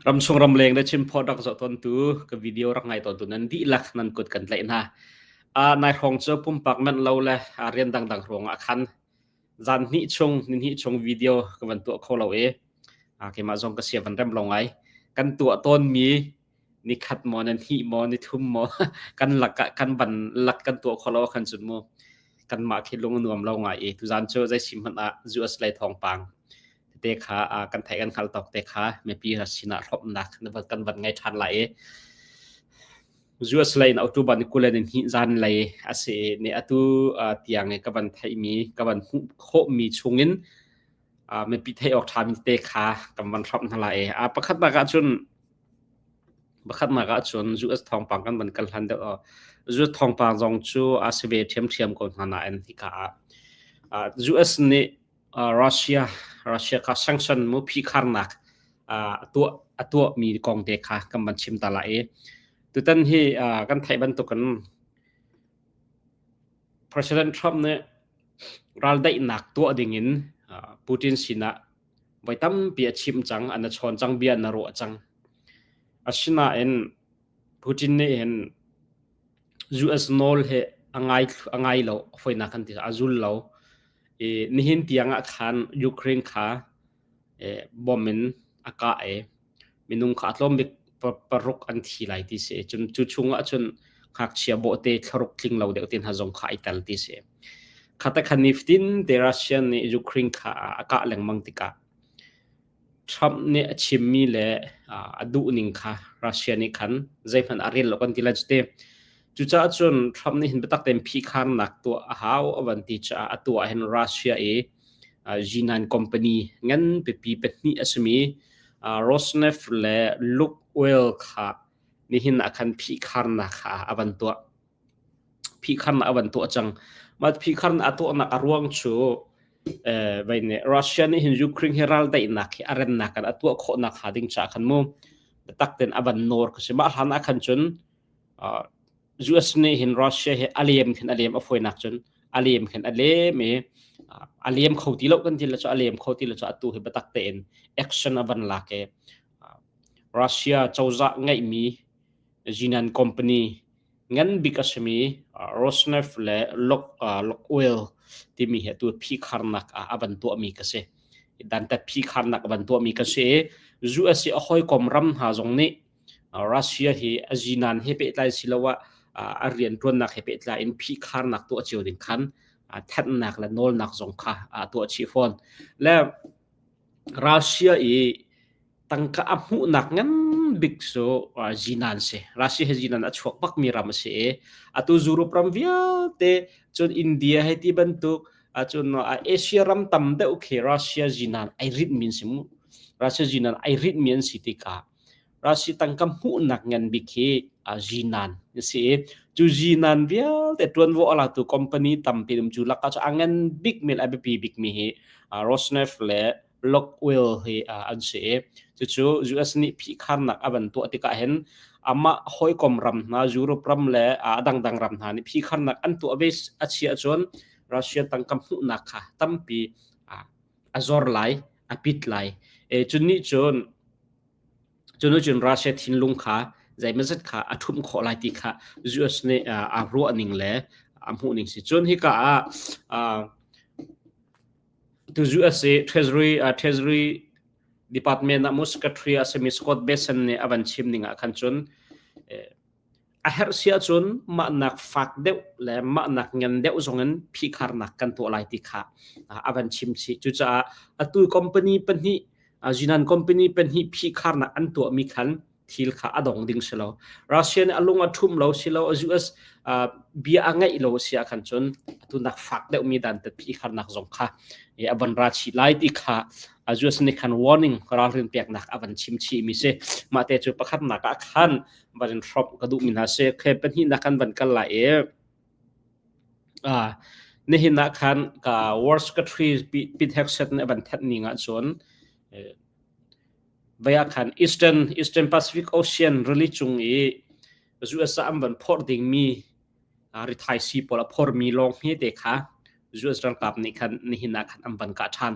Ramchung ramleng le chimphawt rak zoh tawntu ka video rak ngai tawntu nan dihlak nan kut kan tlaih hna. Nai hrawng cu pumpak manh lo le rian dangdang ruangah khan zan hnih chung ni hnih chung video ka van tuah kho lo i keimah zong ka sia van rem lo ngai. Kan tuah tawnmi nikhat maw nan hnih maw nithum maw kan lak ah kan van lak kan tuah kho lo khan cun mu kanmah khi lung nuam lo ngai i tuzan cu zei sim hmanh ah US lei thawngpang te kha kan theih kan hngal tawk te kha mipi sinah hrawmnak kan van ngai ṭhan lai i US lei in October ni 20 ni hnih zan lei a si ni atu tiang i ka van theihmi ka van hmuh khawhmi chungin mipi theih awk ṭhami te kha kan van hrawmh hna lai i pakhatnak ahcun Pakhatnak ahcun US thawngpang kan van kal hlan deuh. US thawngpang zong cu a si ve ṭhiamṭhiam ko hna nain hika ah US nih Russia Russia kha sanction mu phihkharnak tuah a tuahmi kong te kha kan van chim ta lai i tutan hi kan theih bantukin President Trump nih raldaihnak tuah dingin Putin sinah voi tampi a chim cang, an a chawn cang, bia an a ruah cang. Asinain Putin nih hin US nawl hi a ngai a ngai lo, foinak kan ti a zul lo. I nihin tiang ah khan Ukraine kha bomb in a kah i minung kha a tlawm bik paruk an thi lai ti si. Cun cu chung ah cun ngakchia bawhte thlaruk tling lo deuh te hna zong kha ai tel ti si. Khata khan nifatin te Russia nih Ukraine kha a kah lengmang tikah Trump nih a chimmi le a duhning kha Russia nih khan zeihmanh a rel lo kan ti lai cu te. Cucaah cun Trump nih hin biatak tein phihkharnak tuah a hau a van ti caah atu ah hin Russia i G9 company ngan pipi pahnih a simi Rosneft le Lukoil kha nihin ah khan phihkharnak kha a van tuah. Phihkharnak a van tuah cang. Mah phihkharnak a tuahnak a ruang cu vai nih Russia nih hin Ukraine hi raldaihnak hi a rennak in a tuah khawhnak hnga ding caah khan mu biatak tein a van nawr ka si. Mah hlan ah khan cun US nih hin Russia hi a lem khin a lem a fawinak cun a lem khin a lem i a lem kho ti lo kan ti le cu a lem kho ti lo cu atu hi biatak tein action a van lak i Russia cozah ngeihmi Jinan company ngan bik a simi Rosneft le Lokoil timi hi atu phikharnak ah a van tuahmi ka si. Dantat phikharnak a van tuahmi ka si i US i a hawikom ram hna zong nih Russia hi a zinan he pehtlai siloah a rianṭuannak he pehtlai in phihkharnak tuah cio ding khan thanhnak le nawlnak zong kha tuah chih fawn. Le Russia i tangka a hmuhnak ngan bik cu zinan si. Russia hi zinan a chuak bakmi ram a si i atu Europe ram vialte cun India hei ti bantuk cun Asia ram tam deuh khi Russia zinan ai rinhmi an si mu. Russia zinan ai rinhmi an si tikah Russia tangka hmuhnak ngan bik hi zinan a si i cu zinan vialte ṭuanvo a latu company tampi um cu lakah cu a ngan bikmi le a biapi bikmi hi Rosneft le Lokoil hi an si i cucu US nih phihkharnak a van tuah tikah hin amah hawikom ram hna Europe ram le a dangdang ram hna nih phihkharnak an tuah ve a si ahcun Russia tangka hmuhnak kha tampi a zor lai a pit lai. Cun nih cun Cunucun Russia thinlung kha zeimawzat kha a ṭhumh khawh lai ti kha US nih aa ruahning le a hmuhning si. Cun hika ah tu US i Treasury Department ah mu Secretary a simi Scott Bessent nih a van chim ning ah khan cun A herh si ahcun mahnak fak deuh le mahnak ngan deuh zongin phihkharnak kan tuah lai ti kha a van chim chih. Cucaah atu company pahnih Jinan company pahnih phihkharnak an tuahmi khan thil kha a dong ding si lo. Russia nih a lung a ṭhum lo si lo, US bia a ngaih lo si ah khan cun atu nak fak deuhmi dantat phihkharnak zong kha a van ra chih lai ti kha US nih khan warning ralrin peknak a van chim chihmi si. Mah te cu pakhatnak ah khan van in hrawmh ka duhmi hna si. Khe pahnihnak kan van kal lai i nihin ah khan ka World Secretary Pete Hegseth nih a van thanh ning ahcun vei ah khan Eastern Pacific Ocean rili cung i US ah an van phorh dingmi rithai sii pawl a phormi lawng hmete kha US ralkap nih khan nihin ah khan an van kah ṭhan.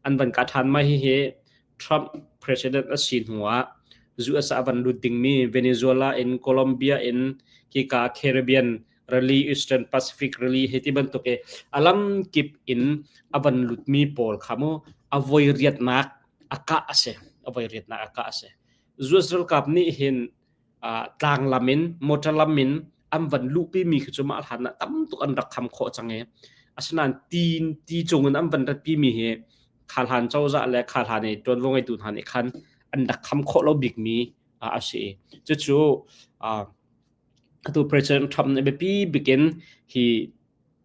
An van kah ṭhan. Mah hihi Trump president a si hnu ah US ah a van lut dingmi Venezuela in Colombia in khika Caribbean rili Eastern Pacific rili hei ti bantuk i a lamkip in a van lutmi pawl kha mu a voi riatnak a kah a si. A voi riatnak a kah a si. US ralkap nih hin tlang lam in motor lam in an van luhpi mi khi cu mah hlan ah tam tuk an rak kham khawh cang i asinain ti ti cung in an van ratpi mi hi kha hlan cozah le kha hlan i ṭuanvo ngeitu hna nih khan an rak kham khawh lo bik mi a si. Cucu atu President Trump nih biapi bik in hi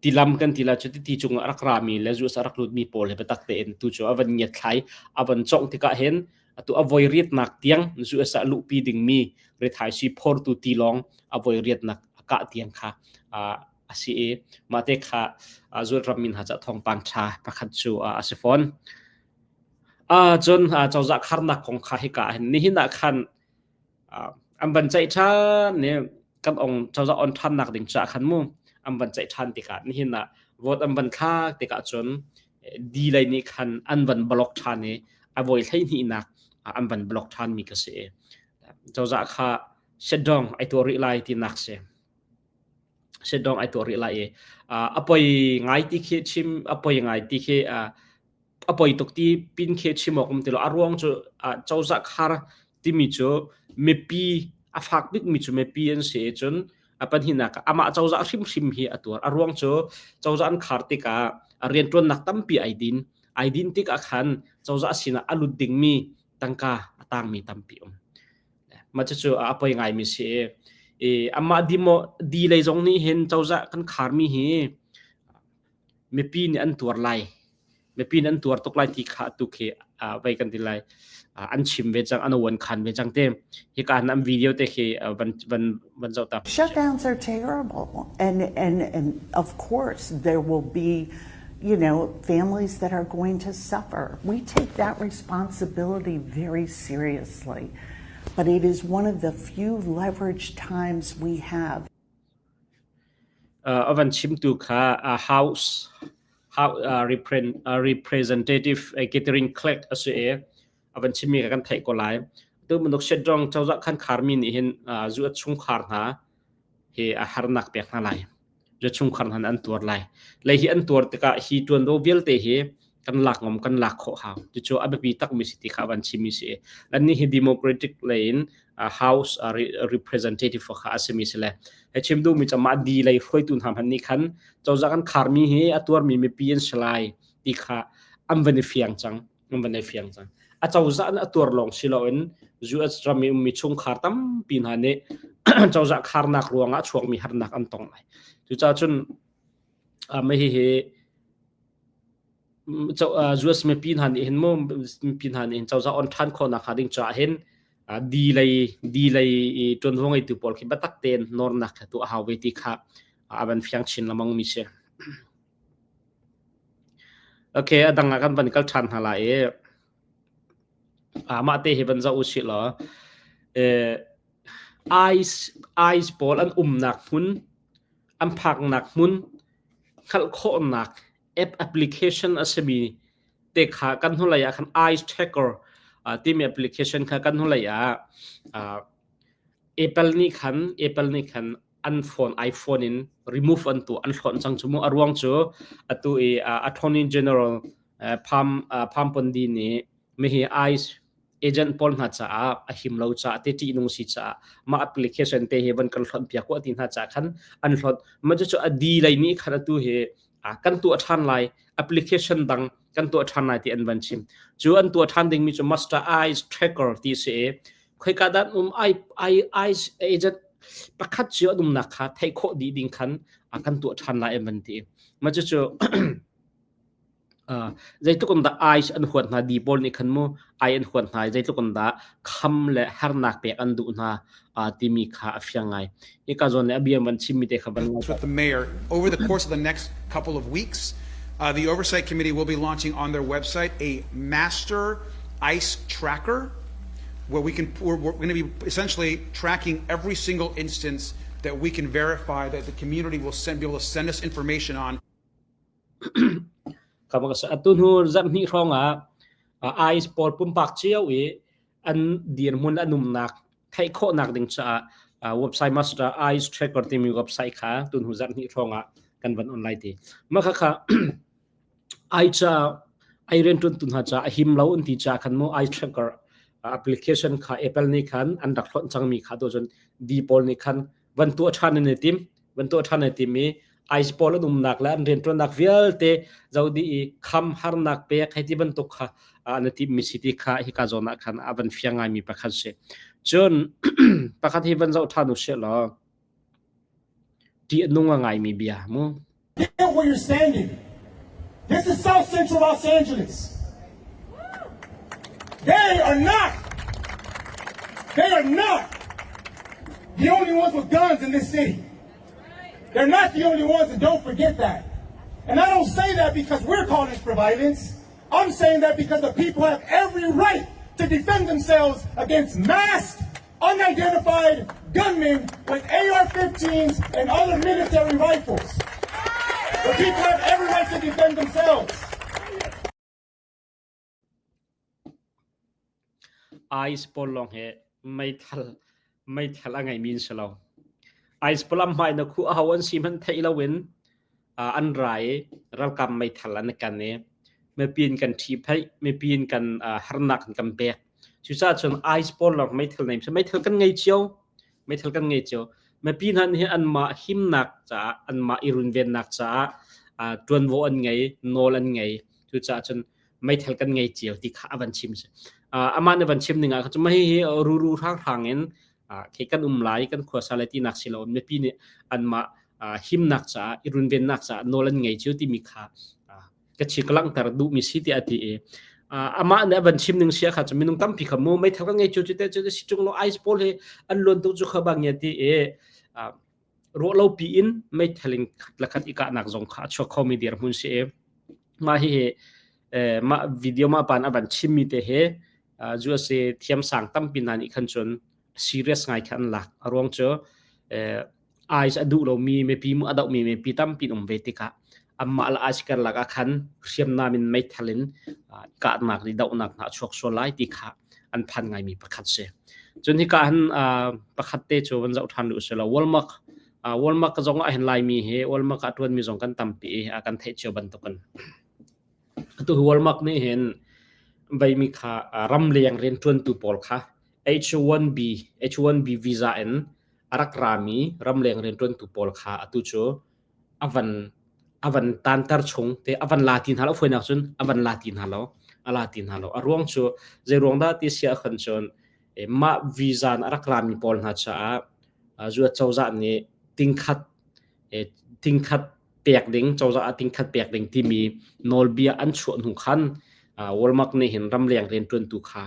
tilam kan ti la cu ti cung ah rak rami le US a rak lutmi pawl he biatak tein tu cu a van ngiatthlai a van congh tikah hin atu a voi riatnak tiang US ah luhpi dingmi rithaisii phortu tilawng a voi riatnak a kah tiang kha a si i mah te kha zual rammi hna ca thawngpang ṭha pakhat cu a si fawn. Cun cozah kharnak kong kha hika ah hin nihin ah khan an van ceih ṭhan i kan ong cozah on ṭhannak ding caah khan mu an van ceih ṭhan tikah nihin ah vote an van thlak tikah cun di lei nih khan an van block ṭhan i a voi 12nak an van block ṭhan mi ka si i cozah kha shutdown ai tuah rih lai tinak si. Shutdown ai tuah rih lai i a poi ngai ti khi chim a poi ngai ti khi a poi tuk ti pin khi chim awk um ti lo. A ruang cu cozah khar timi cu mipi a fak bikmi cu mipi an si i cun a pahnihnak ah amah cozah hrimhrim hi a tuar. A ruang cu cozah an khar tikah a rianṭuannak tampi ai din. Ai din tikah khan cozah sinah a lut dingmi tangka a tangmi tampi um. Mah cucu a poi ngaimi si i amah di lei zong nih hin cozah kan kharmi hi mipi nih an tuar lai mipi nih an tuar tuk lai ti kha atu khi vei kan ti lai an chim ve cang an uan khan ve cang te hika an video te khi van van van zoh ta. Shutdowns are terrible and and and of course there will be families that are going to suffer. We take that responsibility very seriously. But it is one of the few leverage times we have. A van chimtu kha House Representative Catherine Clark a si i a van chimmi kha kan theih ko lai. Tu bantuk shutdown cozah khan kharmi nih hin zu a chungkhar hna hi a harnak pek hna lai. Zu chungkhar hna an tuar lai. Lei hi an tuar tikah hi tuanvo vialte hi kan lak ngam kan lak khawh hau. Cucu a biapi takmi si ti kha a van chimmi si. Annih hi Democratic lei in House Representative kha a simi si le he chim duhmi cu mah di lei hruaitu hna hmanh nih khan cozah kan kharmi hi a tuarmi mipi an si lai ti kha an van i fiang cang an van i fiang cang. A cozah nih a tuar lawng si loin US ram i ummi chungkhar tampi hna nih cozah kharnak ruangah a chuakmi harnak an tong lai. Cucaah cun mah hihi US mipi hna nih hin mu mipi hna nih hin cozah on ṭhan khawhnak hnga ding caah hin di lei di lei i ṭuanvo ngeitu pawl khi biatak tein nawrnak kha tuah a hau ve ti kha a van fiang chin lengmang mi si. Okay, a dang ah kan van kal ṭhan hna lai i mah te hi van zoh usih law ICE ICE pawl an umnak hmun an phaknak hmun hngalh khawhnak app application a simi te kha kan hnulei ah khan ice tracker timi application kha kan hnulei ah Apple nih khan Apple nih khan an phone iPhone in remove an tuah an hlonh cang cu mu. A ruang cu atu i Attorney General Pam Pam Bondi nih mihi ICE agent pawl hna caah a him lo caah te ṭihnung si caah mah application te hi van kan hlonh piak ko ti hna caah khan an hlonh. Mah cucu a di lei nih khan atu hi kan tuah ṭhan lai, application dang kan tuah ṭhan lai ti an van chim. Cu an tuah ṭhan dingmi cu Master Eyes Tracker ti si i khoika dah um ai ai eyes agent pakhat cio an umnak kha theih khawh dih ding khan kan tuah ṭhan lai an van ti. Mah cucu Zeitluk in dah ai an huat hna di pawl nih khan mu ai an huat hna i zeitluk in dah kham le harnak pek an duh hna timi kha a fiang ngai. Hika zawn nih a bia van chimmi te kha van ngai. With the mayor over the course of the next couple of weeks, the oversight committee will be launching on their website a master ICE tracker where we can we're, we're going to be essentially tracking every single instance that we can verify that the community will send be able to send us information on. Atu hnu zarhhnih hrawng ah ICE pawl pumpak cio i An dirhmun an umnak theih khawhnak ding caah website master ice tracker timi website kha tun hu zarh hnih hrawng ah kan van online ti. Mah kha ai ca ai rianṭuan tu hna ca a him lo an ti ca khan mu ai tracker application kha Apple nih khan an rak hlonh cangmi kha tu cun D pawl nih khan van tuah ṭhan an i tim van tuah ṭhan an i tim i ICE pawl an umnak le an rianṭuannak vialte zo dih i kham harnak pek hei ti bantuk kha an i timmi si ti kha hika zawn ah khan a van fiang ngaimi pakhat si. Cun pakhat hi van zoh ṭhan u sih law ṭih a nung a ngaimi bia mu. Get where you're standing. This is South Central Los Angeles. They are not, they are not the only ones with guns in this city. They're not the only ones, and don't forget that. And I don't say that because we're calling for violence. I'm saying that because the people have every right to defend themselves against masked, unidentified gunmen with AR-15s and other military rifles. The people have every right to defend themselves. ICE pawl lawng hi meithal meithal a ngeimi an si lo. ICE pawl an hmai na khuh aho an si hmanh theih loin an ra i ralkap meithal an i kan i mipi in kan ṭhihphaih, mipi in kan harnak an kan pek. Cucaah cun ICE pawl lawng meithal nei meithal kan ngei cio. Meithal kan ngei cio. Mipi hna nih anmah himnak caah, anmah i runvennak caah ṭuanvo an ngei, nawl an ngei. Cucaah cun meithal kan ngei cio ti kha a van chim si. Amah nih van chim ning ah khan mah hihi ruru hranghrang in khi kan um lai kan khuasa lai tinak si lo mipi nih anmah himnak caah i runvennak caah nawl an ngei cio timi kha ka chi ka langhter duhmi si tiah a ti i amah nih a van chim ning sia kha cu minung tampi kha mu meithal kan ngei cio cu te cu si tung lo ice pawl hi an luan tuk cu kha bang ya ti i ruah lo pi in meithal in khat le khat i kahnak zong kha a chuak khomi dirhmun si i mah hihi mah video mah pan a van chimmi te he USA thiamsang tampi hna nih khan cun serious ngai kha an lak. A ruang cu ICE a duh lomi mipi mu a dohmi mipi tampi um ve tikah anmah le ICE karlak ah khan hriamnam in meithal in kahnak le dohnak hna a chuak sual lai ti kha an phan ngaimi pakhat si. Cun hika han pakhat te cu van zoh ṭhan duh si lo. Walmark Walmark zong ah hin Laimi hi Walmark ah ṭuanmi zong kan tampi i kan theih cio bantukin. Atu hi Walmark nih hin veimi kha ramleng rianṭuantu pawl kha H-1B H-1B visa in a rak rami ramleng rianṭuantu pawl kha atu cu a van a van tanter chung te a van la ti hna lo fawinak cun a van la ti hna lo a la ti hna lo a ruang cu zei ruang dah ti sia khan cun mah visa in a rak rami pawl hna caah US cozah nih tingkhat tingkhat pek ding cozah ah tingkhat pek ding timi nawlbia an chuah hnu khan Walmark nih hin ramleng rianṭuantu kha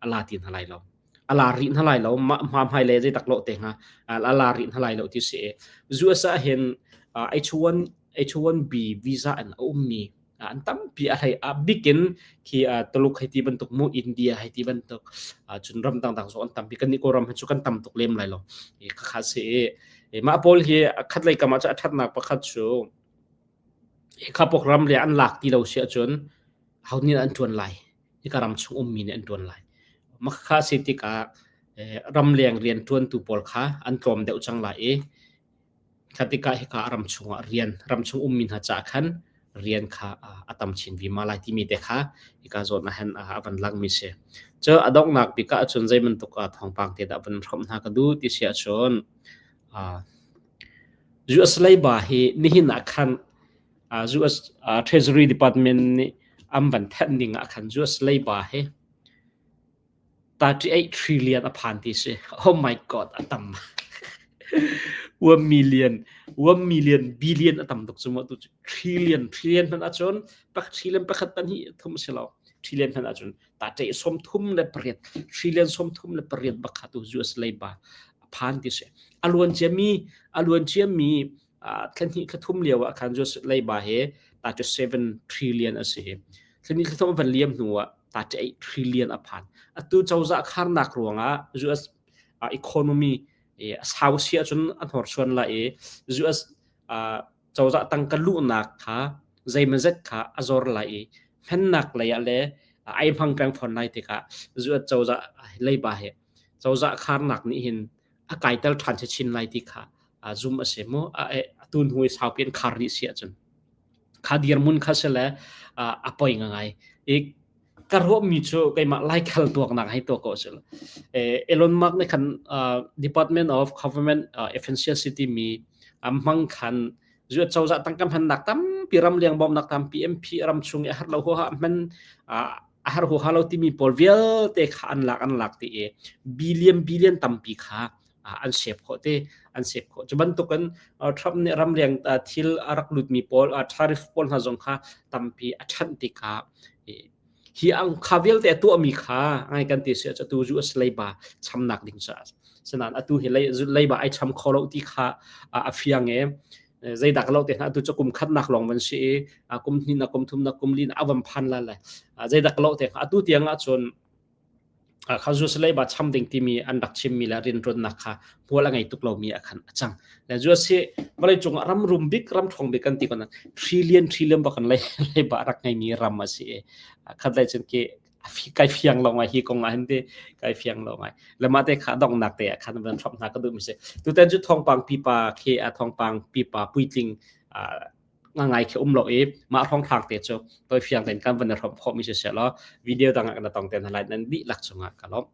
a la ti hna lai lo a la rih hna lai lo mah hma hmai le zei tak lo te hnga a la rih hna lai lo ti si US ah hin H1 H1B visa in a ummi an tampi a hlei a bikin khi Tuluk hei ti bantuk mu India hei ti bantuk cun ram dangdang zong an tampi kan nih Kawlram hi cu kan tam tuk lem lai lo khakha si i mah pawl hi khat lei kam ah cu a thatnak pakhat cu khapok ram le an lak ti lo si ahcun ho nih an tuan lai hika ram chung ummi nih an ṭuan lai. Makhakha si tikah ramleng rian ṭuantu pawl kha an tlawm deuh cang lai i kha tikah hika ram chungah rian ram chung ummi hna caah khan rian kha a tam chin vima lai timi te kha hika zawn ah hin a van langmi si. Cu a donghnak bik ah cun zei bantuk thawngpang te dah van hrawmh hna ka duh ti si ahcun US leiba hi nihin ah khan US Treasury Department nih an van thanh ning ah khan US leiba hi 38 trillion a phan ti si. Oh my god, a tam. 1 million, 1 million billion a tam tuk cu tu trillion, trillion hmanh ahcun pak trillion pakhat pahnih thum si lo. Trillion hmanh ahcun ta ṭe som thum le pariat, trillion som thum le pariat bak kha tu US leiba a phan ti si. A luan ciami, a luan ciami thla hnih thla thum lio ah khan Joseph leiba he ta cu 7 trillion a si. Thla hnih thla thum van liam hnu ah ta cu 8 trillion a phan. Atu cozah kharnak ruangah US economy a sau si ahcun a hnorsuan la i US cozah tangka luhnak kha zeimazet kha a zor lai i hmennak lei ah le Ai hmang peng fawn lai tikah US cozah leiba hi cozah kharnak nih hin a kaitel ṭhan chin lai ti kha zum a si mu. Atu hnu i saupi an khar rih si ahcun kha dirhmun kha si le a poi ngai. I ka ruahmi cu keimah laikhal tuaknak hei tuah ko sil. Elon Musk nih khan Department of Government Efficiency timi hmang khan US cozah tangka hmannak tampi ramleng bawmhnak tampi MP ram chung i a har lo huaha hman a har huaha lo timi pawl vialte kha an lak an lak ti i billion billion tampi kha an save khawh te an save khawh. Cu bantukin Trump nih ramleng thil a rak lutmi pawl tariff pawl hna zong kha tampi a ṭhanh tikah hi ang kha vialte a tuahmi kha ngai kan ti si atu US leiba chamnak ding caah sanan atu hi leiba ai cham kho lo ti kha a fiang e zeidak lo te hna atu cu kum khatnak lawng van si i kum hnih na kum thum na kum li na avam phan la le zeidak lo te atu tiang ah cun kha US leiba cham ding timi an rak chimmi le rianṭuannak kha hmual a ngei tuk lomi ah khan a cang. Le US hi vawleicung ah ram rum bik, ram ṭhawng bik kan ti ko trillion trillion bak kan leiba rak ngeimi ram a si i khat lei cun khi kai fiang lo ngai hi kong ah hin ti kai fiang lo ngai. Le mah te kha donghnak te ah khan van hramh hna ka duh mi si. Tutan cu thawngpang pipa khi a thawngpang pipa puitling ngai khi um lo i mah hrawnghrang te cu toi fiang tein kan van i hrawm khawh mi si seh law video dang ah kan tong te hna lai nan dihlak cungah ka lawm.